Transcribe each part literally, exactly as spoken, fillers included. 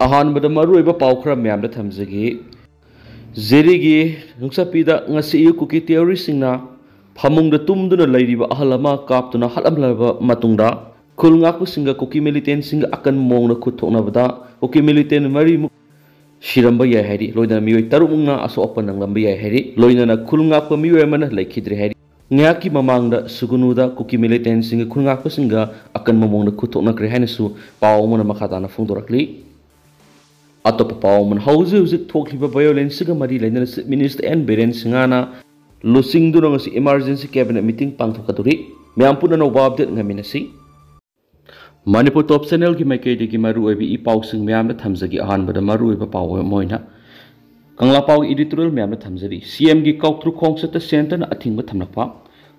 ꯑꯍꯥꯟꯕꯗ ꯃꯔꯨꯑꯣꯏꯕ ꯄꯥꯎ ꯈꯔ ꯃꯌꯥꯝꯗ ꯊꯝꯖꯒꯦ꯫ ꯖꯤꯔꯤꯒꯤ ꯅꯨꯡꯆꯠꯄꯤꯗ ꯉꯁꯤ ꯑꯌꯨꯛ ꯀꯨꯀꯤ ꯇꯦꯔꯣꯔꯤꯁꯁꯤꯡꯅ ꯐꯃꯨꯡꯗ ꯇꯨꯝꯗꯨꯅ ꯂꯩꯔꯤꯕ ꯑꯍꯜ ꯑꯃ ꯀꯥꯞꯇꯨꯅ ꯍꯥꯠꯂꯝꯂꯕ ꯃꯇꯨꯡꯗ, ꯈꯨꯜ ꯉꯥꯛꯄꯁꯤꯡꯒ ꯀꯨꯀꯤ ꯃꯤꯂꯤꯇꯦꯟꯁꯤꯡꯒ ꯑꯀꯟꯕ ꯃꯑꯣꯡꯗ ꯈꯨꯠ ꯊꯣꯛꯅꯕꯗ ꯀꯨꯀꯤ ꯃꯤꯂꯤꯇꯦꯟ ꯃꯔꯤꯃꯨꯛ ꯁꯤꯔꯝꯕ ꯌꯥꯏ ꯍꯥꯏꯔꯤ꯫ ꯂꯣꯏꯅꯅ ꯃꯤꯑꯣꯏ ꯇꯔꯨꯛꯃꯨꯛꯅ ꯑꯁꯣꯛ ꯑꯄꯟ ꯅꯪꯂꯝꯕ ꯌꯥꯏ ꯍꯥꯏꯔꯤ꯫ ꯂꯣꯏꯅꯅ ꯈꯨꯜ ꯉꯥꯛꯄ ꯃꯤꯑꯣꯏ ꯑꯃꯅ ꯂꯩꯈꯤꯗ꯭ꯔꯦ ꯍꯥꯏꯔꯤ꯫ ꯉꯥꯏꯍꯥꯛꯀꯤ ꯃꯃꯥꯡꯗ ꯁꯨꯒꯨꯅꯨꯗ ꯀꯨꯀꯤ ꯃꯤꯂꯤꯇꯦꯟꯁꯤꯡꯒ ꯈꯨꯜ ꯉꯥꯛꯄꯁꯤꯡꯒ ꯑꯀꯟꯕ ꯃꯑꯣꯡꯗ ꯈꯨꯠ ꯊꯣꯛꯅꯈ꯭ꯔꯦ ꯍꯥꯏꯅꯁꯨ ꯄꯥꯎ ꯑꯃꯅ ꯃꯈꯥ ꯇꯥꯅ ꯐꯣꯡꯗꯣꯔꯛꯂꯤ꯫ ꯑꯇꯣꯞꯄ ꯄꯥꯎ ꯑꯃꯅ, ꯍꯧꯖꯤꯛ ꯍꯧꯖꯤꯛ ꯊꯣꯛꯂꯤꯕ ꯚꯥꯏꯑꯣꯂꯦꯟꯁꯁꯤꯒ ꯃꯔꯤ ꯂꯩꯅꯅ ꯆꯤꯐ ꯃꯤꯅꯤꯁꯇꯔ ꯑꯦꯟ ꯕꯤꯔꯦꯟ ꯁꯤꯡꯍꯅ ꯂꯨꯆꯤꯡꯗꯨꯅ ꯉꯁꯤ ꯏꯃꯥꯔꯖꯦꯟꯁꯤ ꯀꯦꯕꯤꯅꯦꯠ ꯃꯤꯇꯤꯡ ꯄꯥꯡꯊꯣꯛꯀꯗꯧꯔꯤ꯫ ꯃꯌꯥꯝ ꯄꯨꯟꯅ ꯑꯅꯧꯕ ꯑꯞꯗꯦꯠ ꯉꯥꯏꯃꯤꯟꯅꯁꯤ꯫ ꯃꯅꯤꯄꯨꯔ ꯇꯣꯞ ꯆꯦꯅꯦꯜꯒꯤ ꯃꯥꯏꯀꯩꯗꯒꯤ ꯃꯔꯨꯑꯣꯏꯕ ꯏ ꯄꯥꯎꯁꯤꯡ ꯃꯌꯥꯝꯗ ꯊꯝꯖꯒꯦ꯫ ꯑꯍꯥꯟꯕꯗ ꯃꯔꯨꯑꯣꯏꯕ ꯄꯥꯎ ꯑꯃ ꯑꯣꯏꯅ ꯀꯪꯂꯥ ꯄꯥꯎꯒꯤ ꯏꯗꯤꯇꯣꯔꯤꯌꯦꯜ ꯃꯌꯥꯝꯗ ꯊꯝꯖꯔꯤ꯫ ꯁꯤ ꯑꯦꯝꯒꯤ ꯀꯥꯎꯇ꯭ꯔꯨꯛ ꯈꯣꯡꯆꯠꯇ ꯁꯦꯟꯇꯔꯅ ꯑꯊꯤꯡꯕ ꯊꯝꯂꯛꯄ꯫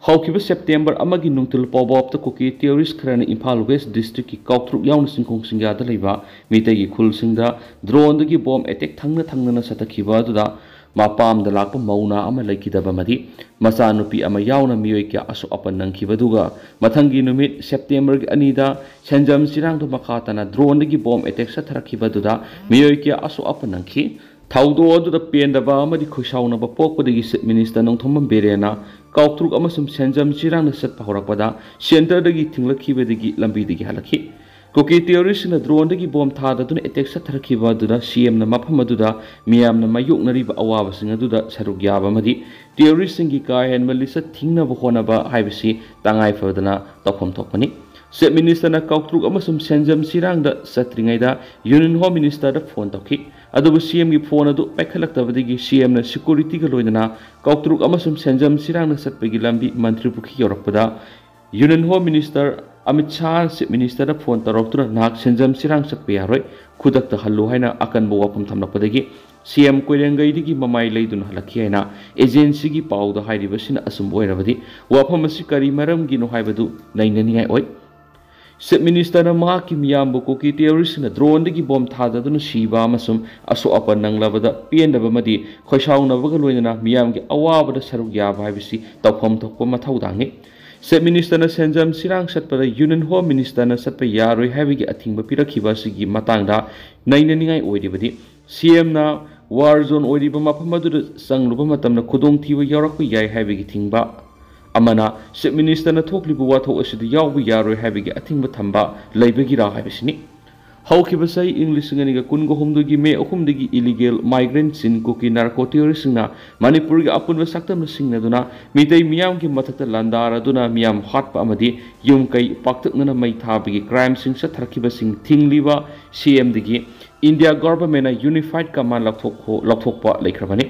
ꯍꯧꯈꯤꯕ ꯁꯦꯞꯇꯦꯝꯕꯔ ꯑꯃꯒꯤ ꯅꯨꯡꯊꯤꯜ ꯐꯥꯎꯕꯇ ꯀꯨꯀꯤ ꯇꯦꯔꯣꯔꯤꯁ ꯈꯔꯅ ꯏꯝꯐꯥꯜ ꯋꯦꯁ ꯗꯤꯁꯇ꯭ꯔꯤꯛꯀꯤ ꯀꯥꯎꯇ꯭ꯔꯨꯛ ꯌꯥꯎꯅ ꯆꯤꯡꯈꯣꯡ ꯆꯤꯡꯌꯥꯗ ꯂꯩꯕ ꯃꯤꯇꯩꯒꯤ ꯈꯨꯜꯁꯤꯡꯗ ꯗ꯭ꯔꯣꯟꯗꯒꯤ ꯕꯣꯝ ꯑꯦꯇꯦꯛ ꯊꯪꯅ ꯊꯪꯅꯅ ꯆꯠꯊꯈꯤꯕ ꯑꯗꯨꯗ ꯃꯄꯥꯝꯗ ꯂꯥꯛꯄ ꯃꯧ ꯅꯥ ꯑꯃ ꯂꯩꯈꯤꯗꯕ ꯑꯃꯗꯤ ꯃꯆꯥꯅꯨꯄꯤ ꯑꯃ ꯌꯥꯎꯅ ꯃꯤꯑꯣꯏ ꯀꯌꯥ ꯑꯁꯣꯛ ꯑꯄꯟ ꯅꯪꯈꯤꯕ ꯑꯗꯨꯒ ꯃꯊꯪꯒꯤ ꯅꯨꯃꯤꯠ ꯁꯦꯞꯇꯦꯝꯕꯔꯒꯤ ꯑꯅꯤꯗ ꯁꯦꯟꯖꯝ ꯆꯤꯔꯥꯡꯗ ꯃꯈꯥ ꯇꯥꯅ ꯗ꯭ꯔꯣꯟꯗꯒꯤ ꯕꯣꯝ ꯑꯦꯇꯦꯛ ꯆꯠꯊꯔꯛꯈꯤꯕ ꯑꯗꯨꯗ ꯃꯤꯑꯣꯏ ꯀꯌꯥ ꯑꯁꯣꯛ ꯑꯄꯟ ꯅꯪꯈꯤ꯫ ꯊꯧꯗꯣꯛ ꯑꯗꯨꯗ ꯄꯦꯟꯗꯕ ꯑꯃꯗꯤ ꯈꯣꯏꯁꯥꯎꯅꯕ ꯄꯣꯛꯄꯗꯒꯤ ꯆꯤꯐ ꯃꯤꯅꯤꯁꯇꯔ ꯅꯣꯡꯊꯣꯝꯕꯝ ꯕꯤꯔꯦꯟꯅ ꯀꯥꯎꯇ꯭ꯔꯨꯛ ꯑꯃꯁꯨꯡ ꯁꯦꯟꯖꯝ ꯆꯤꯔꯥꯡꯗ ꯆꯠꯄ ꯍꯧꯔꯛꯄꯗ ꯁꯦꯟꯇꯔꯗꯒꯤ ꯊꯤꯡꯂꯛꯈꯤꯕꯗꯒꯤ ꯂꯝꯕꯤꯗꯒꯤ ꯍꯜꯂꯛꯈꯤ꯫ ꯀꯨꯀꯤ ꯇꯦꯔꯣꯔꯤꯁꯁꯤꯡꯅ ꯗ꯭ꯔꯣꯟꯗꯒꯤ ꯕꯣꯝ ꯊꯥꯗꯗꯨꯅ ꯑꯦꯇꯦꯛ ꯆꯠꯊꯔꯛꯈꯤꯕ ꯑꯗꯨꯗ ꯁꯤ ꯑꯦꯝꯅ ꯃꯐꯝ ꯑꯗꯨꯗ ꯃꯤꯌꯥꯝꯅ ꯃꯥꯌꯣꯛꯅꯔꯤꯕ ꯑꯋꯥꯕꯁꯤꯡ ꯑꯗꯨꯗ ꯁꯔꯨꯛ ꯌꯥꯕ ꯑꯃꯗꯤ ꯇꯦꯔꯣꯔꯤꯁꯁꯤꯡꯒꯤ ꯀꯥ ꯍꯦꯟꯕ ꯂꯤꯆꯠ ꯊꯤꯡꯅꯕ ꯍꯣꯠꯅꯕ ꯍꯥꯏꯕꯁꯤ ꯇꯉꯥꯏ ꯐꯗꯅ ꯇꯧꯐꯝ ꯊꯣꯛꯄꯅꯤ꯫ ꯆꯤꯐ ꯃꯤꯅꯤꯁꯇꯔꯅ ꯀꯥꯎꯇ꯭ꯔꯨꯛ ꯑꯃꯁꯨꯡ ꯁꯦꯟꯖꯝ ꯆꯤꯔꯥꯡꯗ ꯆꯠꯇ꯭ꯔꯤꯉꯩꯗ ꯌꯨꯅꯤꯌꯟ ꯍꯣꯝ ꯃꯤꯅꯤꯁꯇꯔꯗ ꯐꯣꯟ ꯇꯧꯈꯤ꯫ ꯑꯗꯨꯕꯨ ꯁꯤ ꯑꯦꯝꯒꯤ ꯐꯣꯟ ꯑꯗꯨ ꯄꯥꯏꯈꯠꯂꯛꯇꯕꯗꯒꯤ ꯁꯤ ꯑꯦꯝꯅ ꯁꯦꯀ꯭ꯌꯨꯔꯤꯇꯤꯒ ꯂꯣꯏꯅꯅ ꯀꯥꯎꯇ꯭ꯔꯨꯛ ꯑꯃꯁꯨꯡ ꯁꯦꯟꯖꯝ ꯆꯤꯔꯥꯡꯅ ꯆꯠꯄꯒꯤ ꯂꯝꯕꯤ ꯃꯟꯇ꯭ꯔꯤ ꯄꯨꯈ꯭ꯔꯤ ꯌꯧꯔꯛꯄꯗ ꯌꯨꯅꯤꯌꯟ ꯍꯣꯝ ꯃꯤꯅꯤꯁꯇꯔ ꯑꯃꯤꯠ ꯁꯥꯍꯅ ꯆꯤꯐ ꯃꯤꯅꯤꯁꯇꯔꯗ ꯐꯣꯟ ꯇꯧꯔꯛꯇꯨꯅ, "ꯅꯍꯥꯛ ꯁꯦꯟꯖꯝ ꯆꯤꯔꯥꯡ ꯆꯠꯄ ꯌꯥꯔꯣꯏ, ꯈꯨꯗꯛꯇ ꯍꯜꯂꯨ" ꯍꯥꯏꯅ ꯑꯀꯟꯕ ꯋꯥꯐꯝ ꯊꯝꯂꯛꯄꯗꯒꯤ ꯁꯤ ꯑꯦꯝ ꯀꯣꯏꯔꯦꯡꯒꯩꯗꯒꯤ ꯃꯃꯥꯏ ꯂꯩꯗꯨꯅ ꯍꯜꯂꯛꯈꯤ ꯍꯥꯏꯅ ꯑꯦꯖꯦꯟꯁꯤꯒꯤ ꯄꯥꯎꯗ ꯍꯥꯏꯔꯤꯕꯁꯤꯅ ꯑꯆꯨꯝꯕ ꯑꯣꯏꯔꯕꯗꯤ ꯋꯥꯐꯝ ꯑꯁꯤ ꯀꯔꯤ ꯃꯔꯝꯒꯤꯅꯣ ꯍꯥꯏꯕꯗꯨ ꯅꯩꯅꯅꯤꯡꯉꯥꯏ ꯑꯣꯏ꯫ ꯆꯤꯐ ꯃꯤꯅꯤꯁꯇꯔꯅ ꯃꯍꯥꯛꯀꯤ ꯃꯤꯌꯥꯝꯕꯨ ꯀꯨꯀꯤ ꯇꯦꯔꯣꯔꯤꯁꯁꯤꯡꯅ ꯗ꯭ꯔꯣꯟꯗꯒꯤ ꯕꯣꯝ ꯊꯥꯗꯗꯨꯅ ꯁꯤꯕ ꯑꯃꯁꯨꯡ ꯑꯁꯣꯛ ꯑꯄꯟ ꯅꯪꯂꯕꯗ ꯄꯦꯟꯗꯕ ꯑꯃꯗꯤ ꯈꯣꯏꯁꯥꯎꯅꯕꯒ ꯂꯣꯏꯅꯅ ꯃꯤꯌꯥꯝꯒꯤ ꯑꯋꯥꯕꯗ ꯁꯔꯨꯛ ꯌꯥꯕ ꯍꯥꯏꯕꯁꯤ ꯇꯧꯐꯝ ꯊꯣꯛꯄ ꯃꯊꯧꯗꯥꯡꯅꯤ꯫ Chief Ministerꯅ ꯁꯦꯟꯖꯝ ꯁꯤꯔꯥꯡ ꯆꯠꯄꯗ Union Home Ministerꯅ ꯆꯠꯄ ꯌꯥꯔꯣꯏ ꯍꯥꯏꯕꯒꯤ ꯑꯊꯤꯡꯕ ꯄꯤꯔꯛꯈꯤꯕ ꯑꯁꯤꯒꯤ ꯃꯇꯥꯡꯗ ꯅꯩꯅꯅꯤꯡꯉꯥꯏ ꯑꯣꯏꯔꯤꯕꯗꯤ, CMꯅ war zone ꯑꯣꯏꯔꯤꯕ ꯃꯐꯝ ꯑꯗꯨꯗ ꯆꯪꯂꯨꯕ ꯃꯇꯝꯗ ꯈꯨꯗꯣꯡꯊꯤꯕ ꯌꯥꯎꯔꯛꯄ ꯌꯥꯏ ꯍꯥꯏꯕꯒꯤ ꯊꯤꯡꯕ ꯑꯃꯅ Chief Ministerꯅ ꯊꯣꯛꯂꯤꯕ ꯋꯥꯊꯣꯛ ꯑꯁꯤꯗ ꯌꯥꯎꯕ ꯌꯥꯔꯣꯏ ꯍꯥꯏꯕꯒꯤ ꯑꯊꯤꯡꯕ ꯊꯝꯕ ꯂꯩꯕꯒꯤꯔꯥ ꯍꯥꯏꯕꯁꯤꯅꯤ꯫ ꯍꯧꯈꯤꯕ ꯆꯍꯤ ꯏꯪ ꯂꯤꯁꯤꯡ ꯑꯅꯤꯒ ꯀꯨꯟꯒ ꯍꯨꯝꯗꯣꯏꯒꯤ ꯃꯦ ꯑꯍꯨꯝꯗꯒꯤ illegal migrantꯁꯤꯡ ꯀꯨꯀꯤ narco terroristꯁꯤꯡꯅ ꯃꯅꯤꯄꯨꯔꯒꯤ ꯑꯄꯨꯟꯕ ꯁꯛꯇꯝꯅ ꯁꯤꯡꯅꯗꯨꯅ ꯃꯤꯇꯩ ꯃꯤꯌꯥꯝꯒꯤ ꯃꯊꯛꯇ ꯂꯥꯟꯗꯥꯔꯗꯨꯅ ꯃꯤꯌꯥꯝ ꯍꯥꯠꯄ ꯑꯃꯗꯤ ꯌꯨꯝ ꯀꯩ ꯄꯥꯛꯇꯛꯅꯅ ꯃꯩ ꯊꯥꯕꯒꯤ crimeꯁꯤꯡ ꯆꯠꯊꯔꯛꯈꯤꯕꯁꯤꯡ ꯊꯤꯡꯂꯤꯕ CMꯗꯒꯤ India Governmentꯅ unified command ꯂꯧꯊꯣꯛꯈꯣ-, ꯂꯧꯊꯣꯛꯄ ꯂꯩꯈ꯭ꯔꯕꯅꯤ꯫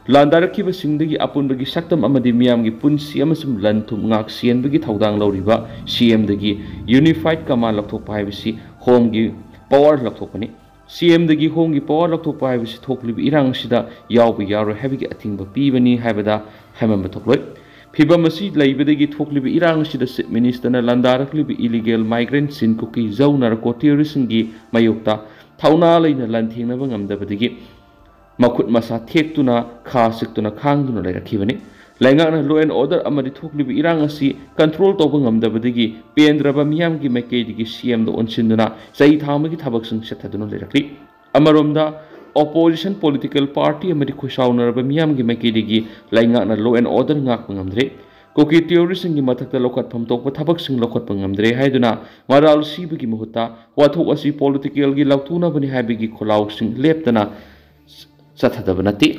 ꯂꯥꯟꯗꯥꯔꯛꯈꯤꯕꯁꯤꯡꯗꯒꯤ ꯑꯄꯨꯟꯕꯒꯤ ꯁꯛꯇꯝ ꯑꯃꯗꯤ ꯃꯤꯌꯥꯝꯒꯤ ꯄꯨꯟꯁꯤ ꯑꯃꯁꯨꯡ ꯂꯟ ꯊꯨꯝ ꯉꯥꯛ ꯁꯦꯟꯕꯒꯤ ꯊꯧꯗꯥꯡ ꯂꯧꯔꯤꯕ CMꯗꯒꯤ unified command ꯂꯧꯊꯣꯛꯄ ꯍꯥꯏꯕꯁꯤ Homeꯒꯤ power ꯂꯧꯊꯣꯛꯄꯅꯤ꯫ CMꯗꯒꯤ Homeꯒꯤ power ꯂꯧꯊꯣꯛꯄ ꯍꯥꯏꯕꯁꯤ ꯊꯣꯛꯂꯤꯕ ꯏꯔꯥꯡ ꯑꯁꯤꯗ ꯌꯥꯎꯕ ꯌꯥꯔꯣꯏ ꯍꯥꯏꯕꯒꯤ ꯑꯊꯤꯡꯕ ꯄꯤꯕꯅꯤ ꯍꯥꯏꯕꯗ ꯍꯥꯏꯃꯟꯕ ꯊꯣꯛꯂꯣꯏ꯫ ꯐꯤꯚꯝ ꯑꯁꯤ ꯂꯩꯕꯗꯒꯤ ꯊꯣꯛꯂꯤꯕ ꯏꯔꯥꯡ ꯑꯁꯤꯗ Chief Ministerꯅ ꯂꯥꯟꯗꯥꯔꯛꯂꯤꯕ illegal migrantꯁꯤꯡ ꯀꯨꯀꯤ ꯖꯧ narco terroristꯁꯤꯡꯒꯤ ꯃꯥꯌꯣꯛꯇ ꯊꯧꯅꯥ ꯂꯩꯅ ꯂꯥꯟꯊꯦꯡꯅꯕ ꯉꯝꯗꯕꯗꯒꯤ ꯃꯈꯨꯠ ꯃꯁꯥ ꯊꯦꯛꯇꯨꯅ, ꯈꯥ ꯆꯤꯛꯇꯨꯅ ꯈꯥꯡꯗꯨꯅ ꯂꯩꯔꯛꯈꯤꯕꯅꯤ꯫ ꯂꯩꯉꯥꯛꯅ law and order ꯑꯃꯗꯤ ꯊꯣꯛꯂꯤꯕ ꯏꯔꯥꯡ ꯑꯁꯤ control ꯇꯧꯕ ꯉꯝꯗꯕꯗꯒꯤ ꯄꯦꯟꯗ꯭ꯔꯕ ꯃꯤꯌꯥꯝꯒꯤ ꯃꯥꯏꯀꯩꯗꯒꯤ CMꯗ ꯑꯣꯟꯁꯤꯟꯗꯨꯅ ꯆꯩ ꯊꯥꯕꯒꯤ ꯊꯕꯛꯁꯤꯡ ꯆꯠꯊꯗꯨꯅ ꯂꯩꯔꯛꯂꯤ꯫ ꯑꯃꯔꯣꯝꯗ, opposition political party ꯑꯃꯗꯤ ꯈꯨꯠꯁꯥꯎꯅꯔꯕ ꯃꯤꯌꯥꯝꯒꯤ ꯃꯥꯏꯀꯩꯗꯒꯤ ꯂꯩꯉꯥꯛꯅ law and order ꯉꯥꯛꯄ ꯉꯝꯗ꯭ꯔꯦ꯫ ꯀꯨꯀꯤ terroristꯁꯤꯡꯒꯤ ꯃꯊꯛꯇ ꯂꯧꯈꯠꯐꯝ ꯊꯣꯛꯄ ꯊꯕꯛꯁꯤꯡ ꯂꯧꯈꯠꯄ ꯉꯝꯗ꯭ꯔꯦ ꯍꯥꯏꯗꯨꯅ ꯃꯔꯥꯜ ꯁꯤꯕꯒꯤ ꯃꯍꯨꯠꯇ ꯋꯥꯊꯣꯛ ꯑꯁꯤ politicalꯒꯤ ꯂꯧꯊꯣꯛꯅꯕꯅꯤ ꯍꯥꯏꯕꯒꯤ ꯈꯣꯜꯂꯥꯎꯁꯤꯡ ꯂꯦꯞꯇꯅ ꯆꯠꯊꯗꯕ ꯅꯠꯇꯦ꯫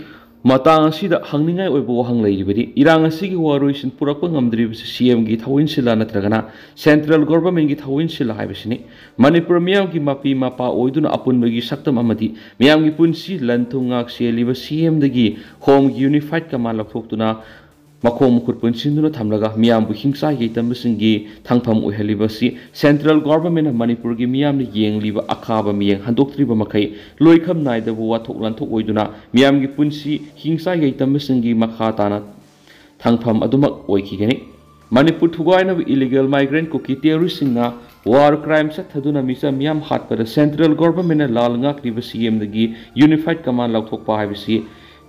ꯃꯇꯥꯡ ꯑꯁꯤꯗ ꯍꯪꯅꯤꯡꯉꯥꯏ ꯑꯣꯏꯕ ꯋꯥꯍꯪ ꯂꯩꯔꯤꯕꯗꯤ, ꯏꯔꯥꯡ ꯑꯁꯤꯒꯤ ꯋꯥꯔꯣꯏꯁꯤꯟ ꯄꯨꯔꯛꯄ ꯉꯝꯗ꯭ꯔꯤꯕꯁꯤ CMꯒꯤ ꯊꯧꯑꯣꯏꯟꯁꯤꯜꯂ ꯅꯠꯇ꯭ꯔꯒꯅ central governmentꯀꯤ ꯊꯧꯑꯣꯏꯟꯁꯤꯜꯂ ꯍꯥꯏꯕꯁꯤꯅꯤ꯫ ꯃꯅꯤꯄꯨꯔ ꯃꯤꯌꯥꯝꯒꯤ ꯃꯄꯤ ꯃꯄꯥ ꯑꯣꯏꯗꯨꯅ ꯑꯄꯨꯟꯕꯒꯤ ꯁꯛꯇꯝ ꯑꯃꯗꯤ ꯃꯤꯌꯥꯝꯒꯤ ꯄꯨꯟꯁꯤ ꯂꯟ ꯊꯨꯝ ꯉꯥꯛ ꯁꯦꯜꯂꯤꯕ CMꯗꯒꯤ Homeꯒꯤ unified command ꯂꯧꯊꯣꯛꯇꯨꯅ ꯃꯈꯣꯡ ꯃꯈꯨꯠ ꯄꯨꯟꯁꯤꯟꯗꯨꯅ ꯊꯝꯂꯒ ꯃꯤꯌꯥꯝꯕꯨ ꯍꯤꯡꯁꯥ ꯌꯩꯇꯝꯕꯁꯤꯡꯒꯤ ꯊꯪꯐꯝ ꯑꯣꯏꯍꯜꯂꯤꯕ ꯑꯁꯤ central governmentꯅ ꯃꯅꯤꯄꯨꯔꯒꯤ ꯃꯤꯌꯥꯝꯅ ꯌꯦꯡꯂꯤꯕ ꯑꯈꯥꯕ ꯃꯤꯠꯌꯦꯡ ꯍꯟꯗꯣꯛꯇ꯭ꯔꯤꯕ ꯃꯈꯩ ꯂꯣꯏꯈꯝ ꯅꯥꯏꯗꯕ ꯋꯥꯊꯣꯛ ꯂꯥꯟꯊꯣꯛ ꯑꯣꯏꯗꯨꯅ ꯃꯤꯌꯥꯝꯒꯤ ꯄꯨꯟꯁꯤ ꯍꯤꯡꯁꯥ ꯌꯩꯇꯝꯕꯁꯤꯡꯒꯤ ꯃꯈꯥ ꯇꯥꯅ ꯊꯪꯐꯝ ꯑꯗꯨꯃꯛ ꯑꯣꯏꯈꯤꯒꯅꯤ꯫ ꯃꯅꯤꯄꯨꯔ ꯊꯨꯒꯥꯏꯅꯕ illegal migrant ꯀꯨꯀꯤ terroristꯁꯤꯡꯅ war crime ꯆꯠꯊꯗꯨꯅ ꯃꯤꯆꯝ ꯃꯤꯌꯥꯝ ꯍꯥꯠꯄꯗ central governmentꯅ ꯂꯥꯜ ꯉꯥꯛꯂꯤꯕ CMꯗꯒꯤ unified command ꯂꯧꯊꯣꯛꯄ ꯍꯥꯏꯕꯁꯤ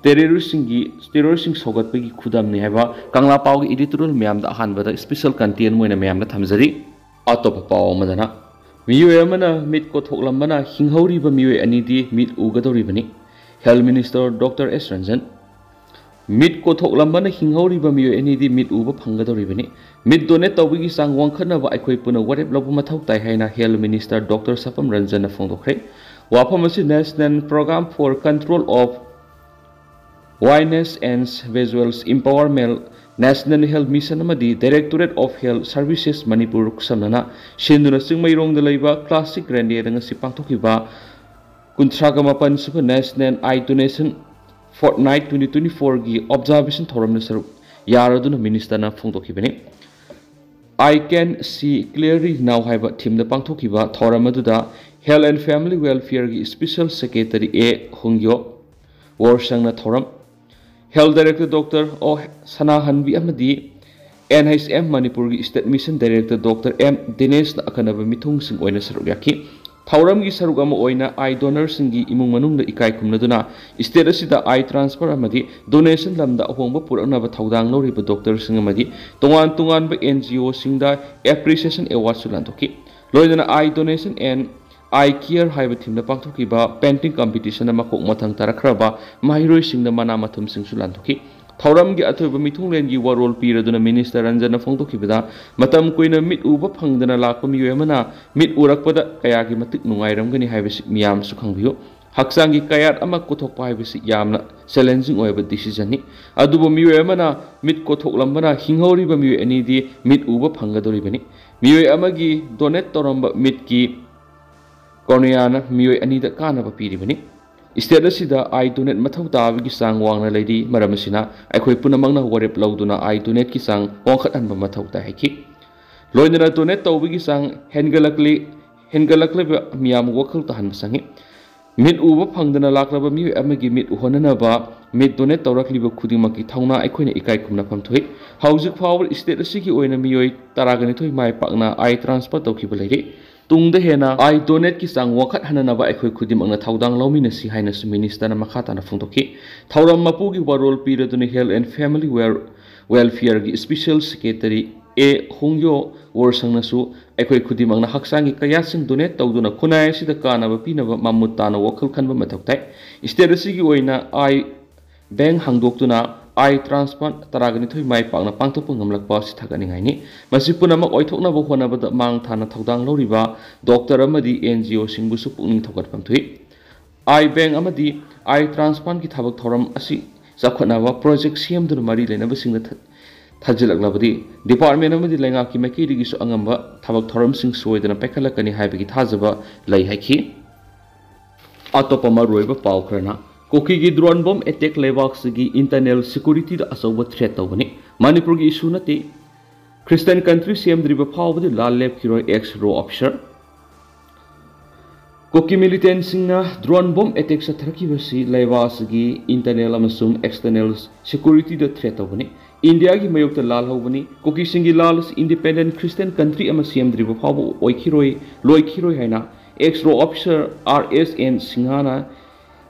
ꯇꯦꯔꯣꯔꯤꯁꯁꯤꯡꯒꯤ ꯇꯦꯔꯣꯔꯤꯁꯁꯤꯡ ꯁꯧꯒꯠꯄꯒꯤ ꯈꯨꯗꯝꯅꯤ ꯍꯥꯏꯕ ꯀꯪꯂꯥ ꯄꯥꯎꯒꯤ editorial ꯃꯌꯥꯝꯗ ꯑꯍꯥꯟꯕꯗ special content ꯑꯣꯏꯅ ꯃꯌꯥꯝꯗ ꯊꯝꯖꯔꯤ꯫ ꯑꯇꯣꯞꯄ ꯄꯥꯎ ꯑꯃꯗꯅ, ꯃꯤꯑꯣꯏ ꯑꯃꯅ ꯃꯤꯠ ꯀꯣꯊꯣꯛꯂꯝꯕꯅ ꯍꯤꯡꯍꯧꯔꯤꯕ ꯃꯤꯑꯣꯏ ꯑꯅꯤꯗꯤ ꯃꯤꯠ ꯎꯒꯗꯧꯔꯤꯕꯅꯤ꯫ Health Minister Doctor S Ranjan, ꯃꯤꯠ ꯀꯣꯊꯣꯛꯂꯝꯕꯅ ꯍꯤꯡꯍꯧꯔꯤꯕ ꯃꯤꯑꯣꯏ ꯑꯅꯤꯗꯤ ꯃꯤꯠ ꯎꯕ ꯐꯪꯒꯗꯧꯔꯤꯕꯅꯤ꯫ ꯃꯤꯠ donate ꯇꯧꯕꯒꯤ ꯆꯥꯡ ꯋꯥꯡꯈꯠꯅꯕ ꯑꯩꯈꯣꯏ ꯄꯨꯟꯅ ꯋꯥꯔꯦꯞ ꯂꯧꯕ ꯃꯊꯧ ꯇꯥꯏ ꯍꯥꯏꯅ Health Minister Doctor ꯁꯄꯝ ꯔꯟꯖꯟꯅ ꯐꯣꯡꯗꯣꯛꯈ꯭ꯔꯦ꯫ ꯋꯥꯐꯝ ꯑꯁꯤ National Program for Control of Blindness and Visual Impairment, National Health Mission ꯑꯃꯗꯤ Directorate of Health Services Manipur ꯈꯨꯠꯁꯝꯅꯅ ꯁꯤꯟꯗꯨꯅ ꯆꯤꯡꯃꯩꯔꯣꯡꯗ ꯂꯩꯕ ꯀ꯭ꯂꯥꯁꯤꯛ ꯔꯦꯟꯗꯦꯗ ꯉꯁꯤ ꯄꯥꯡꯊꯣꯛꯈꯤꯕ ꯀꯨꯟꯊ꯭ꯔꯥꯒ ꯃꯥꯄꯟ ꯁꯨꯕ National Eye Donation Fortnight twenty twenty fourꯒꯤ observation ꯊꯧꯔꯝꯗ ꯁꯔꯨꯛ ꯌꯥꯔꯗꯨꯅ ministerꯅ ꯐꯣꯡꯗꯣꯛꯈꯤꯕꯅꯤ꯫ I Can See Clearly Now ꯍꯥꯏꯕ themeꯗ ꯄꯥꯡꯊꯣꯛꯈꯤꯕ ꯊꯧꯔꯝ ꯑꯗꯨꯗ Health and Family Welfareꯒꯤ Special Secretary A ꯍꯨꯡꯌꯣ ꯋꯣꯔꯁꯪꯅ ꯊꯧꯔꯝ, Health Director Doctor ꯑꯣ ꯁꯅꯥꯍꯟꯕꯤ ꯑꯃꯗꯤ N H M ꯃꯅꯤꯄꯨꯔꯒꯤ State Mission Director Doctor M ꯗꯤꯅꯦꯁꯅ ꯑꯈꯟꯅꯕ ꯃꯤꯊꯨꯡꯁꯤꯡ ꯑꯣꯏꯅ ꯁꯔꯨꯛ ꯌꯥꯈꯤ꯫ ꯊꯧꯔꯝꯒꯤ ꯁꯔꯨꯛ ꯑꯃ ꯑꯣꯏꯅ eye donorꯁꯤꯡꯒꯤ ꯏꯃꯨꯡ ꯃꯅꯨꯡꯗ ꯏꯀꯥꯏ ꯈꯨꯝꯅꯗꯨꯅ state ꯑꯁꯤꯗ eye transfer ꯑꯃꯗꯤ donation ꯂꯝꯗ ꯑꯍꯣꯡꯕ ꯄꯨꯔꯛꯅꯕ ꯊꯧꯗꯥꯡ ꯂꯧꯔꯤꯕ doctorꯁꯤꯡ ꯑꯃꯗꯤ ꯇꯣꯉꯥꯟ ꯇꯣꯉꯥꯟꯕ N G Oꯁꯤꯡꯗ appreciation awardꯁꯨ ꯂꯥꯟꯊꯣꯛꯈꯤ꯫ ꯂꯣꯏꯅꯅ Eye Donation and Eye Care ꯍꯥꯏꯕ themeꯗ ꯄꯥꯡꯊꯣꯛꯈꯤꯕ painting competitionꯗ ꯃꯀꯣꯛ ꯃꯊꯪ ꯇꯥꯔꯛꯈ꯭ꯔꯕ ꯃꯍꯩꯔꯣꯏꯁꯤꯡꯗ ꯃꯅꯥ ꯃꯊꯨꯝꯁꯤꯡꯁꯨ ꯂꯥꯟꯊꯣꯛꯈꯤ꯫ ꯊꯧꯔꯝꯒꯤ ꯑꯊꯣꯏꯕ ꯃꯤꯊꯨꯡꯂꯦꯟꯒꯤ ꯋꯥꯔꯣꯜ ꯄꯤꯔꯗꯨꯅ minister ꯔꯟꯖꯟꯅ ꯐꯣꯡꯗꯣꯛꯈꯤꯕꯗ, ꯃꯇꯝ ꯀꯨꯏꯅ ꯃꯤꯠ ꯎꯕ ꯐꯪꯗꯅ ꯂꯥꯛꯄ ꯃꯤꯑꯣꯏ ꯑꯃꯅ ꯃꯤꯠ ꯎꯔꯛꯄꯗ ꯀꯌꯥꯒꯤ ꯃꯇꯤꯛ ꯅꯨꯡꯉꯥꯏꯔꯝꯒꯅꯤ ꯍꯥꯏꯕꯁꯤ ꯃꯤꯌꯥꯝꯁꯨ ꯈꯪꯕꯤꯌꯨ꯫ ꯍꯛꯆꯥꯡꯒꯤ ꯀꯌꯥꯠ ꯑꯃ ꯀꯣꯊꯣꯛꯄ ꯍꯥꯏꯕꯁꯤ ꯌꯥꯝꯅ challenging ꯑꯣꯏꯕ decisionꯅꯤ꯫ ꯑꯗꯨꯕꯨ ꯃꯤꯑꯣꯏ ꯑꯃꯅ ꯃꯤꯠ ꯀꯣꯊꯣꯛꯂꯝꯕꯅ ꯍꯤꯡꯍꯧꯔꯤꯕ ꯃꯤꯑꯣꯏ ꯑꯅꯤꯗꯤ ꯃꯤꯠ ꯎꯕ ꯐꯪꯒꯗꯧꯔꯤꯕꯅꯤ꯫ ꯃꯤꯑꯣꯏ ꯑꯃꯒꯤ donate ꯇꯧꯔꯝꯕ ꯃꯤꯠꯀꯤ corneaꯅ ꯃꯤꯑꯣꯏ ꯑꯅꯤꯗ ꯀꯥꯟꯅꯕ ꯄꯤꯔꯤꯕꯅꯤ꯫ State ꯑꯁꯤꯗ eye donate ꯃꯊꯧ ꯇꯥꯕꯒꯤ ꯆꯥꯡ ꯋꯥꯡꯅ ꯂꯩꯔꯤ꯫ ꯃꯔꯝ ꯑꯁꯤꯅ ꯑꯩꯈꯣꯏ ꯄꯨꯝꯅꯃꯛꯅ ꯋꯥꯔꯦꯞ ꯂꯧꯗꯨꯅ eye donateꯀꯤ ꯆꯥꯡ ꯋꯥꯡꯈꯠꯍꯟꯕ ꯃꯊꯧ ꯇꯥꯏ ꯍꯥꯏꯈꯤ꯫ ꯂꯣꯏꯅꯅ donate ꯇꯧꯕꯒꯤ ꯆꯥꯡ ꯍꯦꯟꯒꯠꯂꯛꯂꯤ, ꯍꯦꯟꯒꯠꯂꯛꯂꯤꯕ ꯃꯤꯌꯥꯝ ꯋꯥꯈꯜ ꯇꯥꯍꯟꯕ ꯆꯪꯏ꯫ ꯃꯤꯠ ꯎꯕ ꯐꯪꯗꯅ ꯂꯥꯛꯂꯕ ꯃꯤꯑꯣꯏ ꯑꯃꯒꯤ ꯃꯤꯠ ꯎꯍꯟꯅꯅꯕ ꯃꯤꯠ donate ꯇꯧꯔꯛꯂꯤꯕ ꯈꯨꯗꯤꯡꯃꯛꯀꯤ ꯊꯧꯅꯥ ꯑꯩꯈꯣꯏꯅ ꯏꯀꯥꯏ ꯈꯨꯝꯅꯐꯝ ꯊꯣꯛꯏ꯫ ꯍꯧꯖꯤꯛ ꯐꯥꯎꯕ state ꯑꯁꯤꯒꯤ ꯑꯣꯏꯅ ꯃꯤꯑꯣꯏ ꯇꯔꯥꯒ ꯅꯤꯊꯣꯏ ꯃꯥꯏ ꯄꯥꯛꯅ eye transfer ꯇꯧꯈꯤꯕ ꯂꯩꯔꯤ꯫ ꯇꯨꯡꯗ ꯍꯦꯟꯅ ꯑꯥꯏ ꯗꯣꯅꯦꯠꯀꯤ ꯆꯥꯡ ꯋꯥꯡꯈꯠꯍꯟꯅꯅꯕ ꯑꯩꯈꯣꯏ ꯈꯨꯗꯤꯡꯃꯛꯅ ꯊꯧꯗꯥꯡ ꯂꯧꯃꯤꯟꯅꯁꯤ ꯍꯥꯏꯅꯁꯨ ꯃꯤꯅꯤꯁꯇꯔꯅ ꯃꯈꯥ ꯇꯥꯅ ꯐꯣꯡꯗꯣꯛꯈꯤ꯫ ꯊꯧꯔꯝ ꯃꯄꯨꯒꯤ ꯋꯥꯔꯣꯜ ꯄꯤꯔꯗꯨꯅ Health and Family Wel-, Welfareꯒꯤ Special Secretary ꯑꯦ ꯍꯣꯡꯌꯣ ꯋꯣꯔꯁꯪꯅꯁꯨ ꯑꯩꯈꯣꯏ ꯈꯨꯗꯤꯡꯃꯛꯅ ꯍꯛꯆꯥꯡꯒꯤ ꯀꯌꯥꯠꯁꯤꯡ ꯗꯣꯅꯦꯠ ꯇꯧꯗꯨꯅ ꯈꯨꯟꯅꯥꯏ ꯑꯁꯤꯗ ꯀꯥꯟꯅꯕ ꯄꯤꯅꯕ ꯃꯃꯨꯠ ꯇꯥꯅ ꯋꯥꯈꯜ ꯈꯟꯕ ꯃꯊꯧ ꯇꯥꯏ꯫ ꯁ꯭ꯇꯦꯠ ꯑꯁꯤꯒꯤ ꯑꯣꯏꯅ ꯑꯥꯏ ꯕꯦꯡ ꯍꯥꯡꯗꯣꯛꯇꯨꯅ ꯑꯥꯏ ꯇ꯭ꯔꯥꯟꯁꯄ꯭ꯂꯥꯟꯠ ꯇꯔꯥꯒ ꯅꯤꯊꯣꯏ ꯃꯥꯏ ꯄꯥꯛꯅ ꯄꯥꯡꯊꯣꯛꯄ ꯉꯝꯂꯛꯄ ꯑꯁꯤ ꯊꯥꯒꯠꯅꯤꯡꯉꯥꯏꯅꯤ꯫ ꯃꯁꯤ ꯄꯨꯝꯅꯃꯛ ꯑꯣꯏꯊꯣꯛꯅꯕ ꯍꯣꯠꯅꯕꯗ ꯃꯥꯡ ꯊꯥꯅ ꯊꯧꯗꯥꯡ ꯂꯧꯔꯤꯕ ꯗꯣꯛꯇꯔ ꯑꯃꯗꯤ ꯑꯦꯟ ꯖꯤ ꯑꯣꯁꯤꯡꯕꯨꯁꯨ ꯄꯨꯛꯅꯤꯡ ꯊꯧꯒꯠꯐꯝ ꯊꯣꯛꯏ꯫ ꯑꯥꯏ ꯕꯦꯡ ꯑꯃꯗꯤ ꯑꯥꯏ ꯇ꯭ꯔꯥꯟꯁꯄ꯭ꯂꯥꯟꯠꯀꯤ ꯊꯕꯛ ꯊꯧꯔꯝ ꯑꯁꯤ ꯆꯥꯎꯈꯠꯅꯕ ꯄ꯭ꯔꯣꯖꯦꯛ ꯁꯦꯝꯗꯨꯅ ꯃꯔꯤ ꯂꯩꯅꯕꯁꯤꯡꯗ ꯊ-, ꯊꯥꯖꯤꯜꯂꯛꯂꯕꯗꯤ ꯗꯤꯄꯥꯔꯠꯃꯦꯟ ꯑꯃꯗꯤ ꯂꯩꯉꯥꯛꯀꯤ ꯃꯥꯏꯀꯩꯗꯒꯤꯁꯨ ꯑꯉꯝꯕ ꯊꯕꯛ ꯊꯧꯔꯝꯁꯤꯡ ꯁꯣꯏꯗꯅ ꯄꯥꯏꯈꯠꯂꯛꯀꯅꯤ ꯍꯥꯏꯕꯒꯤ ꯊꯥꯖꯕ ꯂꯩ ꯍꯥꯏꯈꯤ꯫ ꯑꯇꯣꯞꯄ ꯃꯔꯨꯑꯣꯏꯕ ꯄꯥꯎ ꯈꯔꯅ, ꯀꯨꯀꯤꯒꯤ ꯗ꯭ꯔꯣꯟ ꯕꯣꯝ ꯑꯦꯇꯦꯛ ꯂꯩꯕꯥꯛꯁꯤꯒꯤ ꯏꯟꯇꯔꯅꯦꯜ ꯁꯦꯀ꯭ꯌꯨꯔꯤꯇꯤꯗ ꯑꯆꯧꯕ ꯊ꯭ꯔꯦꯠ ꯇꯧꯕꯅꯤ꯫ ꯃꯅꯤꯄꯨꯔꯒꯤ ꯏꯁꯨ ꯅꯠꯇꯦ꯫ ꯈ꯭ꯔꯤꯁꯇꯤꯌꯟ ꯀꯟꯇ꯭ꯔꯤ ꯁꯦꯝꯗ꯭ꯔꯤꯕ ꯐꯥꯎꯕꯗꯤ ꯂꯥꯟ ꯂꯦꯞꯈꯤꯔꯣꯏ, ꯑꯦꯛꯁ ꯔꯣ ꯑꯣꯐꯤꯁꯔ꯫ ꯀꯨꯀꯤ ꯃꯤꯂꯤꯇꯦꯟꯁꯤꯡꯅ ꯗ꯭ꯔꯣꯟ ꯕꯣꯝ ꯑꯦꯇꯦꯛ ꯆꯠꯊꯔꯛꯈꯤꯕꯁꯤ ꯂꯩꯕꯥꯛ ꯑꯁꯤꯒꯤ ꯏꯟꯇꯔꯅꯦꯜ ꯑꯃꯁꯨꯡ ꯑꯦꯛꯁꯇꯔꯅꯦꯜ ꯁꯦꯀ꯭ꯌꯨꯔꯤꯇꯤꯗ ꯊ꯭ꯔꯦꯠ ꯇꯧꯕꯅꯤ꯫ ꯏꯟꯗꯤꯌꯥꯒꯤ ꯃꯥꯌꯣꯛꯇ ꯂꯥꯜ ꯍꯧꯕꯅꯤ꯫ ꯀꯨꯀꯤꯁꯤꯡꯒꯤ ꯂꯥꯜ ꯑꯁꯤ ꯏꯟꯗꯤꯄꯦꯟꯗꯦꯟ ꯈ꯭ꯔꯤꯁꯇꯤꯌꯟ ꯀꯟꯇ꯭ꯔꯤ ꯑꯃ ꯁꯦꯝꯗ꯭ꯔꯤꯕ ꯐꯥꯎꯕ ꯑꯣꯏꯈꯤꯔꯣꯏ, ꯂꯣꯏꯈꯤꯔꯣꯏ ꯍꯥꯏꯅ ꯑꯦꯛꯁ ꯔꯣ ꯑꯣꯐꯤꯁꯔ ꯑꯥꯔ ꯑꯦꯁ ꯑꯦꯟ ꯁꯤꯡꯍꯥꯅ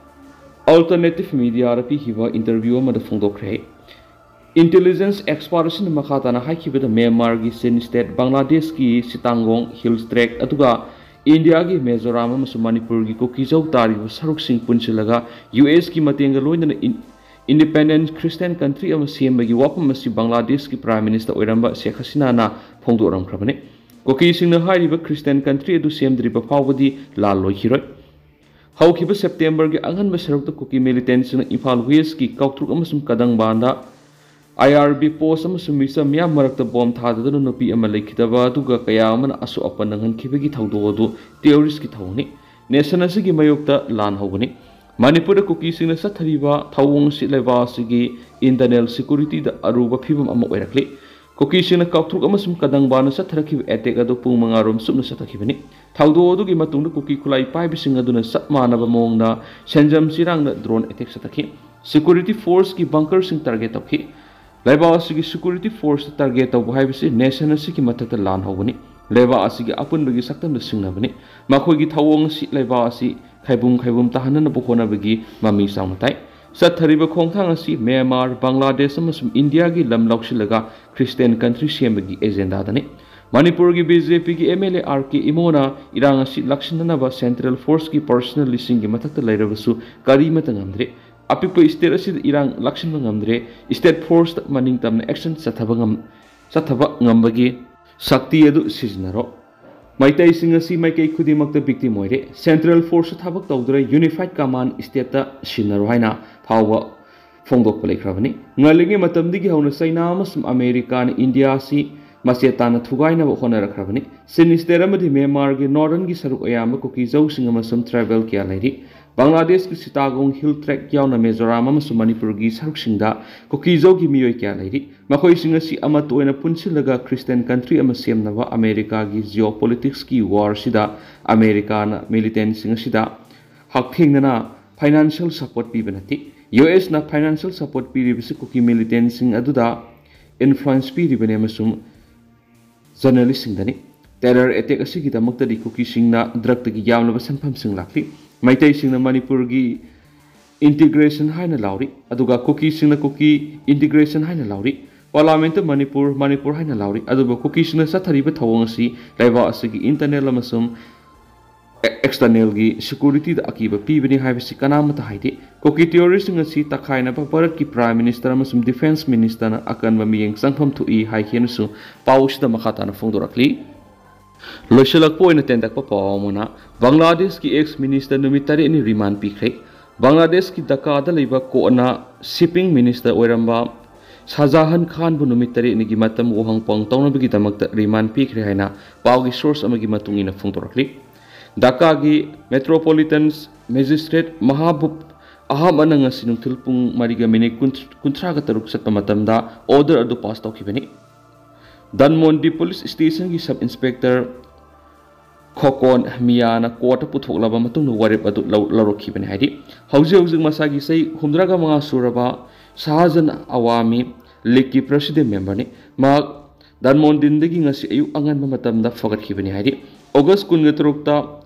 ꯑꯜꯇꯔꯅꯦꯇꯤꯚ ꯃꯤꯗꯤꯌꯥꯗ ꯄꯤꯈꯤꯕ ꯏꯟꯇꯔꯚ꯭ꯌꯨ ꯑꯃꯗ ꯐꯣꯡꯗꯣꯛꯈ꯭ꯔꯦ꯫ ꯏꯟꯇꯦꯂꯤꯖꯦꯟꯁ ꯑꯦꯛꯁꯄꯥꯔꯠ ꯑꯁꯤꯅ ꯃꯈꯥ ꯇꯥꯅ ꯍꯥꯏꯈꯤꯕꯗ, ꯃ꯭ꯌꯥꯟꯃꯥꯔꯒꯤ ꯆꯤꯟ ꯁ꯭ꯇꯦꯠ, ꯕꯪꯒ꯭ꯂꯥꯗꯦꯁꯀꯤ ꯁꯤꯇꯥꯡꯒꯣꯡ ꯍꯤꯜꯁ ꯇ꯭ꯔꯦꯛ, ꯑꯗꯨꯒ ꯏꯟꯗꯤꯌꯥꯒꯤ ꯃꯤꯖꯣꯔꯥꯝ ꯑꯃꯁꯨꯡ ꯃꯅꯤꯄꯨꯔꯒꯤ ꯀꯨꯀꯤꯖꯧ ꯇꯥꯔꯤꯕ ꯁꯔꯨꯛꯁꯤꯡ ꯄꯨꯟꯁꯤꯜꯂꯒ ꯌꯨ ꯑꯦꯁꯀꯤ ꯃꯇꯦꯡꯒ ꯂꯣꯏꯅꯅ ꯏꯟ-, ꯏꯟꯗꯤꯄꯦꯟꯗꯦꯟꯠ ꯈ꯭ꯔꯤꯁꯇꯤꯌꯟ ꯀꯟꯇ꯭ꯔꯤ ꯑꯃ ꯁꯦꯝꯕꯒꯤ ꯋꯥꯐꯝ ꯑꯁꯤ ꯕꯪꯒ꯭ꯂꯥꯗꯦꯁꯀꯤ ꯄ꯭ꯔꯥꯏꯝ ꯃꯤꯅꯤꯁꯇꯔ ꯑꯣꯏꯔꯝꯕ ꯁꯦꯈ ꯍꯁꯤꯅꯥꯅ ꯐꯣꯡꯗꯣꯛꯂꯝꯈ꯭ꯔꯕꯅꯤ꯫ ꯀꯨꯀꯤꯁꯤꯡꯅ ꯍꯥꯏꯔꯤꯕ ꯈ꯭ꯔꯤꯁꯇꯤꯌꯟ ꯀꯟꯇ꯭ꯔꯤ ꯑꯗꯨ ꯁꯦꯝꯗ꯭ꯔꯤꯕ ꯐꯥꯎꯕꯗꯤ ꯂꯥꯜ ꯂꯣꯏꯈꯤꯔꯣꯏ꯫ ꯍꯧꯈꯤꯕ ꯁꯦꯞꯇꯦꯝꯕꯔꯒꯤ ꯑꯉꯟꯕ ꯁꯔꯨꯛꯇ ꯀꯨꯀꯤ ꯃꯤꯂꯤꯇꯦꯟꯠꯁꯤꯡꯅ ꯏꯝꯐꯥꯜ ꯋꯦꯁ꯭ꯠꯀꯤ ꯀꯥꯎꯇ꯭ꯔꯨꯛ ꯑꯃꯁꯨꯡ ꯀꯗꯪꯕꯥꯟꯗ ꯑꯥꯏ ꯑꯥꯔ ꯕꯤ ꯄꯣꯁ꯭ꯠ ꯑꯃꯁꯨꯡ ꯃꯤꯆꯝ ꯃꯤꯌꯥꯝ ꯃꯔꯛꯇ ꯕꯣꯝ ꯊꯥꯗꯗꯨꯅ ꯅꯨꯄꯤ ꯑꯃ ꯂꯩꯈꯤꯗꯕ ꯑꯗꯨꯒ ꯀꯌꯥ ꯑꯃꯅ ꯑꯁꯣꯛ ꯑꯄꯟ ꯅꯪꯍꯟꯈꯤꯕꯒꯤ ꯊꯧꯗꯣꯛ ꯑꯗꯨ ꯇꯦꯔꯣꯔꯤꯁ꯭ꯠꯀꯤ ꯊꯧꯑꯣꯡꯅꯤ꯫ ꯅꯦꯁꯟ ꯑꯁꯤꯒꯤ ꯃꯥꯌꯣꯛꯇ ꯂꯥꯟ ꯍꯧꯕꯅꯤ꯫ ꯃꯅꯤꯄꯨꯔꯗ ꯀꯨꯀꯤꯁꯤꯡꯅ ꯆꯠꯊꯔꯤꯕ ꯊꯧꯑꯣꯡ ꯑꯁꯤ ꯂꯩꯕꯥꯛ ꯑꯁꯤꯒꯤ ꯏꯟꯇꯔꯅꯦꯜ ꯁꯦꯀ꯭ꯌꯨꯔꯤꯇꯤꯗ ꯑꯔꯨꯕ ꯐꯤꯚꯝ ꯑꯃ ꯑꯣꯏꯔꯛꯂꯤ꯫ ꯀꯨꯀꯤꯁꯤꯡꯅ ꯀꯥꯎꯇ꯭ꯔꯨꯛ ꯑꯃꯁꯨꯡ ꯀꯗꯪꯕꯥꯟꯗ ꯆꯠꯊꯔꯛꯈꯤꯕ ꯑꯦꯇꯦꯛ ꯑꯗꯨ ꯄꯨꯡ ꯃꯉꯥ ꯔꯣꯝ ꯆꯨꯞꯅ ꯆꯠꯊꯈꯤꯕꯅꯤ꯫ ꯊꯧꯗꯣꯛ ꯑꯗꯨꯒꯤ ꯃꯇꯨꯡꯗ ꯀꯨꯀꯤ ꯈꯨꯠꯂꯥꯏ ꯄꯥꯏꯕꯁꯤꯡ ꯑꯗꯨꯅ ꯆꯞ ꯃꯥꯟꯅꯕ ꯃꯑꯣꯡꯗ ꯁꯦꯟꯖꯝ ꯆꯤꯔꯥꯡꯗ ꯗ꯭ꯔꯣꯟ ꯑꯦꯇꯦꯛ ꯆꯠꯊꯈꯤ꯫ ꯁꯦꯀ꯭ꯌꯨꯔꯤꯇꯤ ꯐꯣꯔꯁꯀꯤ ꯕꯪꯀꯔꯁꯤꯡ ꯇꯥꯔꯒꯦꯠ ꯇꯧꯈꯤ꯫ ꯂꯩꯕꯥꯛ ꯑꯁꯤꯒꯤ ꯁꯦꯀ꯭ꯌꯨꯔꯤꯇꯤ ꯐꯣꯔꯁꯇ ꯇꯥꯔꯒꯦꯠ ꯇꯧꯕ ꯍꯥꯏꯕꯁꯤ ꯅꯦꯁꯟ ꯑꯁꯤꯒꯤ ꯃꯊꯛꯇ ꯂꯥꯟ ꯍꯧꯕꯅꯤ꯫ ꯂꯩꯕꯥꯛ ꯑꯁꯤꯒꯤ ꯑꯄꯨꯟꯕꯒꯤ ꯁꯛꯇꯝꯗ ꯁꯤꯡꯅꯕꯅꯤ꯫ ꯃꯈꯣꯏꯒꯤ ꯊꯧꯑꯣꯡ ꯑꯁꯤ ꯂꯩꯕꯥꯛ ꯑꯁꯤ ꯈꯥꯏꯕꯨꯝ ꯈꯥꯏꯕꯨꯝ ꯇꯥꯍꯟꯅꯅꯕ ꯍꯣꯠꯅꯕꯒꯤ ꯃꯃꯤ ꯆꯥꯎꯅ ꯇꯥꯏ꯫ ꯆꯠꯊꯔꯤꯕ ꯈꯣꯡꯊꯥꯡ ꯑꯁꯤ ꯃ꯭ꯌꯥꯟꯃꯥꯔ, ꯕꯪꯒ꯭ꯂꯥꯗꯦꯁ ꯑꯃꯁꯨꯡ ꯏꯟꯗꯤꯌꯥꯒꯤ ꯂꯝ ꯂꯧꯁꯤꯜꯂꯒ ꯈ꯭ꯔꯤꯁꯇꯤꯌꯥꯟ ꯀꯟꯇ꯭ꯔꯤ ꯁꯦꯝꯕꯒꯤ ꯑꯦꯖꯦꯟꯗꯥꯗꯅꯤ꯫ ꯃꯅꯤꯄꯨꯔꯒꯤ ꯕꯤ ꯖꯦ ꯄꯤꯒꯤ ꯑꯦꯝ ꯑꯦꯜ ꯑꯦ ꯑꯥꯔ ꯀꯦ ꯏꯃꯣꯅ ꯏꯔꯥꯡ ꯑꯁꯤ ꯂꯥꯛꯁꯤꯟꯅꯅꯕ ꯁꯦꯟꯇ꯭ꯔꯦꯜ ꯐꯣꯔꯁꯀꯤ ꯄꯔꯁꯅꯦꯜ ꯂꯤꯁꯤꯡꯒꯤ ꯃꯊꯛꯇ ꯂꯩꯔꯕꯁꯨ ꯀꯔꯤꯃꯠꯇ ꯉꯝꯗ꯭ꯔꯦ꯫ ꯑꯄꯤꯛꯄ ꯁ꯭ꯇꯦꯠ ꯑꯁꯤꯗ ꯏꯔꯥꯡ ꯂꯥꯛꯁꯤꯟꯕ ꯉꯝꯗ꯭ꯔꯦ꯫ ꯁ꯭ꯇꯦꯠ ꯐꯣꯔꯁꯇ ꯃꯅꯤꯡ ꯇꯝꯅ ꯑꯦꯛꯁꯟ ꯆꯠꯊꯕ ꯉꯝ-, ꯆꯠꯊꯕ ꯉꯝꯕꯒꯤ ꯁꯛꯇꯤ ꯑꯗꯨ ꯁꯤꯖꯤꯟꯅꯔꯣ꯫ ꯃꯩꯇꯩꯁꯤꯡ ꯑꯁꯤ ꯃꯥꯏꯀꯩ ꯈꯨꯗꯤꯡꯃꯛꯇ ꯕꯤꯛꯇꯤꯝ ꯑꯣꯏꯔꯦ꯫ ꯁꯦꯟꯇ꯭ꯔꯦꯜ ꯐꯣꯔꯁꯇ ꯊꯕꯛ ꯇꯧꯗꯨꯅ ꯌꯨꯅꯤꯐꯥꯏꯗ ꯀꯃꯥꯟ ꯁ꯭ꯇꯦꯠꯇ ꯁꯤꯟꯅꯔꯣ ꯍꯥꯏꯅ ꯐꯥꯎꯕ ꯐꯣꯡꯗꯣꯛꯄ ꯂꯩꯈ꯭ꯔꯕꯅꯤ꯫ ꯉꯜꯂꯤꯉꯩ ꯃꯇꯝꯗꯒꯤ ꯍꯧꯅ ꯆꯩꯅꯥ ꯑꯃꯁꯨꯡ ꯑꯃꯦꯔꯤꯀꯥꯅ ꯏꯟꯗꯤꯌꯥ ꯑꯁꯤ ꯃꯆꯦꯠ ꯇꯥꯅ ꯊꯨꯒꯥꯏꯅꯕ ꯍꯣꯠꯅꯔꯛꯈ꯭ꯔꯕꯅꯤ꯫ ꯆꯤꯟ ꯁ꯭ꯇꯦꯠ ꯑꯃꯗꯤ ꯃ꯭ꯌꯥꯟꯃꯥꯔꯒꯤ ꯅꯣꯔꯗꯔꯟꯒꯤ ꯁꯔꯨꯛ ꯑꯌꯥꯝꯕ ꯀꯨꯀꯤꯖꯧꯁꯤꯡ ꯑꯃꯁꯨꯡ ꯇ꯭ꯔꯥꯏꯕꯦꯜ ꯀꯌꯥ ꯂꯩꯔꯤ꯫ ꯕꯪꯒ꯭ꯂꯥꯗꯦꯁꯀꯤ ꯁꯤꯇꯥꯒꯣꯡ ꯍꯤꯜ ꯇ꯭ꯔꯦꯛ ꯌꯥꯎꯅ ꯃꯤꯖꯣꯔꯥꯝ ꯑꯃꯁꯨꯡ ꯃꯅꯤꯄꯨꯔꯒꯤ ꯁꯔꯨꯛꯁꯤꯡꯗ ꯀꯨꯀꯤꯖꯧꯒꯤ ꯃꯤꯑꯣꯏ ꯀꯌꯥ ꯂꯩꯔꯤ꯫ ꯃꯈꯣꯏꯁꯤꯡ ꯑꯁꯤ ꯑꯃꯠꯇ ꯑꯣꯏꯅ ꯄꯨꯟꯁꯤꯜꯂꯒ ꯈ꯭ꯔꯤꯁꯇꯤꯌꯥꯟ ꯀꯟꯇ꯭ꯔꯤ ꯑꯃ ꯁꯦꯝꯅꯕ ꯑꯃꯦꯔꯤꯀꯥꯒꯤ ꯖꯤꯑꯣ ꯄꯣꯂꯤꯇꯤꯛꯁꯀꯤ ꯋꯥꯔꯁꯤꯗ ꯑꯃꯦꯔꯤꯀꯥꯅ ꯃꯤꯂꯤꯇꯦꯟꯁꯤꯡ ꯑꯁꯤꯗ ꯍꯛꯊꯦꯡꯅꯅ ꯐꯥꯏꯅꯥꯟꯁꯤꯌꯦꯜ ꯁꯄꯣꯔꯠ ꯄꯤꯕ ꯅꯠꯇꯦ꯫ ꯌꯨ ꯑꯦꯁꯅ ꯐꯥꯏꯅꯥꯟꯁꯤꯌꯦꯜ ꯁꯄꯣꯔꯠ ꯄꯤꯔꯤꯕꯁꯤ ꯀꯨꯀꯤ ꯃꯤꯂꯤꯇꯦꯟꯁꯤꯡ ꯑꯗꯨꯗ ꯏꯟꯐ꯭ꯂꯨꯌꯦꯟꯁ ꯄꯤꯔꯤꯕꯅꯤ ꯑꯃꯁꯨꯡ ꯖꯔꯅꯦꯂꯤꯁꯁꯤꯡꯗꯅꯤ꯫ ꯇꯦꯔꯔ ꯑꯦꯇꯦꯛ ꯑꯁꯤꯒꯤꯗꯃꯛꯇꯗꯤ ꯀꯨꯀꯤꯁꯤꯡꯅ ꯗ꯭ꯔꯒꯇꯒꯤ ꯌꯥꯝꯂꯕ ꯁꯦꯟꯐꯝꯁꯤꯡ ꯂꯥꯛꯂꯤ꯫ ꯃꯩꯇꯩꯁꯤꯡꯅ ꯃꯅꯤꯄꯨꯔꯒꯤ ꯏꯟꯇꯤꯒ꯭ꯔꯦꯁꯟ ꯍꯥꯏꯅ ꯂꯥꯎꯔꯤ, ꯑꯗꯨꯒ ꯀꯨꯀꯤꯁꯤꯡꯅ ꯀꯨꯀꯤ ꯏꯟꯇꯤꯒ꯭ꯔꯦꯁꯟ ꯍꯥꯏꯅ ꯂꯥꯎꯔꯤ꯫ ꯄꯥꯔꯂꯥꯃꯦꯟꯠꯇ ꯃꯅꯤꯄꯨꯔ, ꯃꯅꯤꯄꯨꯔ ꯍꯥꯏꯅ ꯂꯥꯎꯔꯤ꯫ ꯑꯗꯨꯕꯨ ꯀꯨꯀꯤꯁꯤꯡꯅ ꯆꯠꯊꯔꯤꯕ ꯊꯧꯑꯣꯡ ꯑꯁꯤ ꯂꯩꯕꯥꯛ ꯑꯁꯤꯒꯤ ꯏꯟꯇꯔꯅꯦꯜ ꯑꯃꯁꯨꯡ ꯑꯦ-, ꯑꯦꯛꯁꯇꯔꯅꯦꯜꯒꯤ ꯁꯦꯀ꯭ꯌꯨꯔꯤꯇꯤꯗ ꯑꯀꯤꯕ ꯄꯤꯕꯅꯤ ꯍꯥꯏꯕꯁꯤ ꯀꯅꯥꯃꯠꯇ ꯍꯥꯏꯗꯦ꯫ ꯀꯨꯀꯤ ꯇꯦꯔꯣꯔꯤꯁꯁꯤꯡ ꯑꯁꯤ ꯇꯛꯈꯥꯏꯅꯕ ꯚꯥꯔꯠꯀꯤ ꯄ꯭ꯔꯥꯏꯝ ꯃꯤꯅꯤꯁꯇꯔ ꯑꯃꯁꯨꯡ ꯗꯤꯐꯦꯟꯁ ꯃꯤꯅꯤꯁꯇꯔꯅ ꯑꯀꯟꯕ ꯃꯤꯠꯌꯦꯡ ꯆꯪꯐꯝ ꯊꯣꯛꯏ ꯍꯥꯏꯈꯤ ꯑꯃꯁꯨꯡ ꯄꯥꯎ ꯑꯁꯤꯗ ꯃꯈꯥ ꯇꯥꯅ ꯐꯣꯡꯗꯣꯔꯛꯂꯤ꯫ ꯂꯣꯏꯁꯤꯜꯂꯛꯄ ꯑꯣꯏꯅ ꯇꯦꯟꯇꯛꯄ ꯄꯥꯎ ꯑꯃꯅ, ꯕꯪꯒ꯭ꯂꯥꯗꯦꯁꯀꯤ ꯑꯦꯛꯁ ꯃꯤꯅꯤꯁꯇꯔ ꯅꯨꯃꯤꯠ ꯇꯔꯦꯠꯅꯤ ꯔꯤꯃꯥꯟ ꯄꯤꯈ꯭ꯔꯦ꯫ ꯕꯪꯒ꯭ꯂꯥꯗꯦꯁꯀꯤ ꯙꯀꯥꯗ ꯂꯩꯕ ꯀꯣꯟꯅ ꯁꯤꯞꯄꯤꯡ ꯃꯤꯅꯤꯁꯇꯔ ꯑꯣꯏꯔꯝꯕ ꯁꯥꯍꯖꯍꯥꯟ ꯈꯥꯟꯕꯨ ꯅꯨꯃꯤꯠ ꯇꯔꯦꯠꯅꯤꯒꯤ ꯃꯇꯝ ꯋꯥꯍꯪ ꯄꯥꯎꯍꯪ ꯇꯧꯅꯕꯒꯤꯗꯃꯛꯇ ꯔꯤꯃꯥꯟ ꯄꯤꯈ꯭ꯔꯦ ꯍꯥꯏꯅ ꯄꯥꯎꯒꯤ ꯁꯣꯔꯁ ꯑꯃꯒꯤ ꯃꯇꯨꯡ ꯏꯟꯅ ꯐꯣꯡꯗꯣꯔꯛꯂꯤ꯫ ꯙꯀꯥꯒꯤ ꯃꯦꯇ꯭ꯔꯣꯄꯣꯂꯤꯇꯟ ꯃꯦꯖꯤꯁꯇ꯭ꯔꯦꯠ ꯃꯍꯥꯕꯨꯕ ꯑꯍꯃꯗꯅ ꯉꯁꯤ ꯅꯨꯡꯊꯤꯜ ꯄꯨꯡ ꯃꯔꯤꯒ ꯃꯤꯅꯤꯠ ꯀꯨꯟ, ꯀꯨꯟꯊ꯭ꯔꯥꯒ ꯇꯔꯨꯛ ꯆꯠꯄ ꯃꯇꯝꯗ ꯑꯣꯔꯗꯔ ꯑꯗꯨ ꯄꯥꯁ ꯇꯧꯈꯤꯕꯅꯤ꯫ ꯙꯟꯃꯣꯟꯗꯤ ꯄꯨꯂꯤꯁ ꯁ꯭ꯇꯦꯁꯟꯒꯤ ꯁꯕ ꯏꯟꯁꯄꯦꯛꯇꯔ ꯈꯣꯀꯣꯟ ꯃꯤꯌꯥꯅ ꯀꯣꯔꯠꯇ ꯄꯨꯊꯣꯛꯂꯕ ꯃꯇꯨꯡꯗ ꯋꯥꯔꯦꯞ ꯑꯗꯨ ꯂꯧ-, ꯂꯧꯔꯛꯈꯤꯕꯅꯤ꯫ ꯍꯥꯏꯗꯤ, ꯍꯧꯖꯤꯛ ꯍꯧꯖꯤꯛ ꯃꯁꯥꯒꯤ ꯆꯍꯤ ꯍꯨꯝꯗ꯭ꯔꯥꯒ ꯃꯉꯥ ꯁꯨꯔꯕ ꯁꯥꯍꯖꯟ ꯑꯋꯥꯃꯤ ꯂꯤꯒꯀꯤ ꯄ꯭ꯔꯦꯁꯤꯗꯦꯟ ꯃꯦꯝꯕꯔꯅꯤ꯫ ꯃꯍꯥꯛ ꯗꯥꯟꯃꯣꯟꯗꯤꯟꯗꯒꯤ ꯉꯁꯤ ꯑꯌꯨꯛ ꯑꯉꯟꯕ ꯃꯇꯝꯗ ꯐꯒꯠꯈꯤꯕꯅꯤ ꯍꯥꯏꯔꯤ꯫ ꯑꯣꯒꯁ ꯀꯨꯟꯒ ꯇꯔꯨꯛꯇ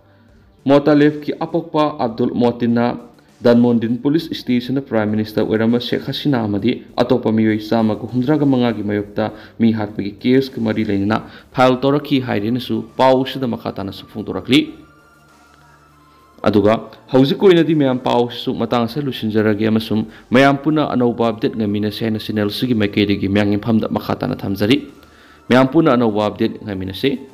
ꯃꯣꯇꯥꯂꯦꯐꯀꯤ ꯑꯄꯣꯛꯄ ꯑꯕꯗꯨꯜ ꯃꯣꯇꯤꯟꯅ ꯗꯥꯟꯃꯣꯟꯗꯤꯟ ꯄꯨꯂꯤꯁ ꯁ꯭ꯇꯦꯁꯟꯗ ꯄ꯭ꯔꯥꯏꯝ ꯃꯤꯅꯤꯁꯇꯔ ꯑꯣꯏꯔꯝꯕ ꯁꯦꯈ ꯍꯁꯤꯅꯥ ꯑꯃꯗꯤ ꯑꯇꯣꯞꯄ ꯃꯤꯑꯣꯏ ꯆꯥꯝꯃꯒ ꯍꯨꯝꯗ꯭ꯔꯥꯒ ꯃꯉꯥꯒꯤ ꯃꯥꯌꯣꯛꯇ ꯃꯤ ꯍꯥꯠꯄꯒꯤ ꯀꯦꯁꯀ ꯃꯔꯤ ꯂꯩꯅꯅ ꯐꯥꯏꯜ ꯇꯧꯔꯛꯈꯤ ꯍꯥꯏꯔꯦꯅꯁꯨ ꯄꯥꯎ ꯑꯁꯤꯗ ꯃꯈꯥ ꯇꯥꯅꯁꯨ ꯐꯣꯡꯗꯣꯔꯛꯂꯤ꯫ ꯑꯗꯨꯒ ꯍꯧꯖꯤꯛꯀꯤ ꯑꯣꯏꯅꯗꯤ ꯃꯌꯥꯝ ꯄꯥꯎꯁꯤꯁꯨ ꯃꯇꯥꯡ ꯑꯁꯤꯗ ꯂꯣꯏꯁꯤꯟꯖꯔꯒꯦ ꯑꯃꯁꯨꯡ ꯃꯌꯥꯝ ꯄꯨꯟꯅ ꯑꯅꯧꯕ ꯑꯞꯗꯦꯠ ꯉꯥꯏꯃꯤꯟꯅꯁꯦ ꯍꯥꯏꯅ ꯆꯦꯅꯦꯜꯁꯤꯒꯤ ꯃꯥꯏꯀꯩꯗꯒꯤ ꯃꯌꯥꯝꯒꯤ ꯃꯐꯝꯗ ꯃꯈꯥ ꯇꯥꯅ ꯊꯝꯖꯔꯤ꯫ ꯃꯌꯥꯝ ꯄꯨꯟꯅ ꯑꯅꯧꯕ ꯑꯞꯗꯦꯠ ꯉꯥꯏꯃꯤꯟꯅꯁꯤ꯫